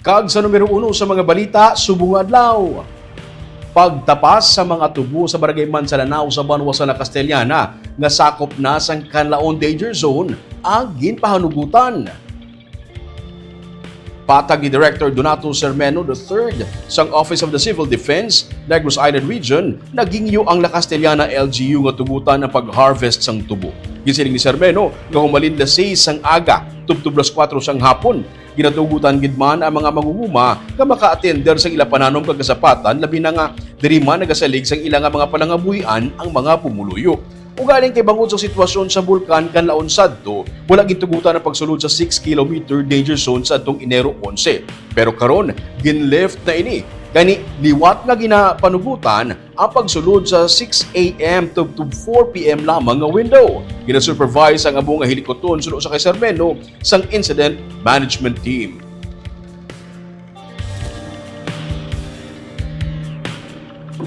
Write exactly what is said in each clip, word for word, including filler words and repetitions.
Kag sa numero uno sa mga balita subong nga adlaw, pagtapas sa mga tubo sa Barangay Mansalanao sa banwa sa La Castellana nga sakop na sang Kanlaon Danger Zone ang ginpahanugutan. Patag ni Director Donato Sermeno the third sang Office of the Civil Defense, Negros Island Region, naghingyo ang La Castellana L G U nga tugutan ang pag-harvest sang tubo. Ginsiling ni Sermeno nga humalin las seis sang aga tubtob las kuwatro sang hapon, ginatugutan gid man ang mga mangunguma nga maka-atender sang ila pananom kag kasapatan, labi na nga diri man nagasalig sang ila nga mga palangabuhian ang mga pumuluyo. Ugaling kay bangod sa sitwasyon sa Bulkan Kanlaon sadto, wala gintugutan ang pagsulod sa six kilometer danger zone sa atong Enero onse. Pero karon, ginlift na ini. Gani, liwat nga ginapanugutan ang pagsulod sa six a m to, to four p m lamang nga window. Ginasupervise ang amo nga hilikuton suno sa kay Sermeno sang Incident Management Team.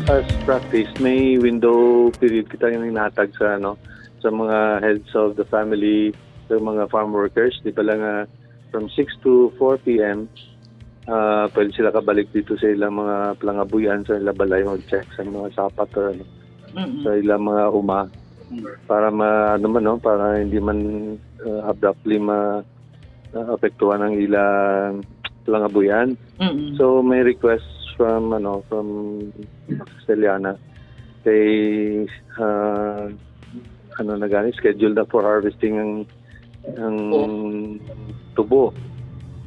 As practice, may window period kita nga ginhatag sa, ano, sa mga heads of the family, sa mga farm workers, di ba lang, ah, from six to four p m, ah, pwede sila kabalik dito sa ilang mga palangabuhian, sa ilang balay, mag-check sa mga sapat or ano, Mm-mm. sa ilang mga uma, Mm. para ma-, ano man, no, para hindi man, ah, abruptly ma-, ah, apektuhan ang ilang palangabuhian. Mm-mm. So, may request from, ano, from Castellana kay, ah, ano na gani, schedule na for harvesting ang, ang Oo. tubo.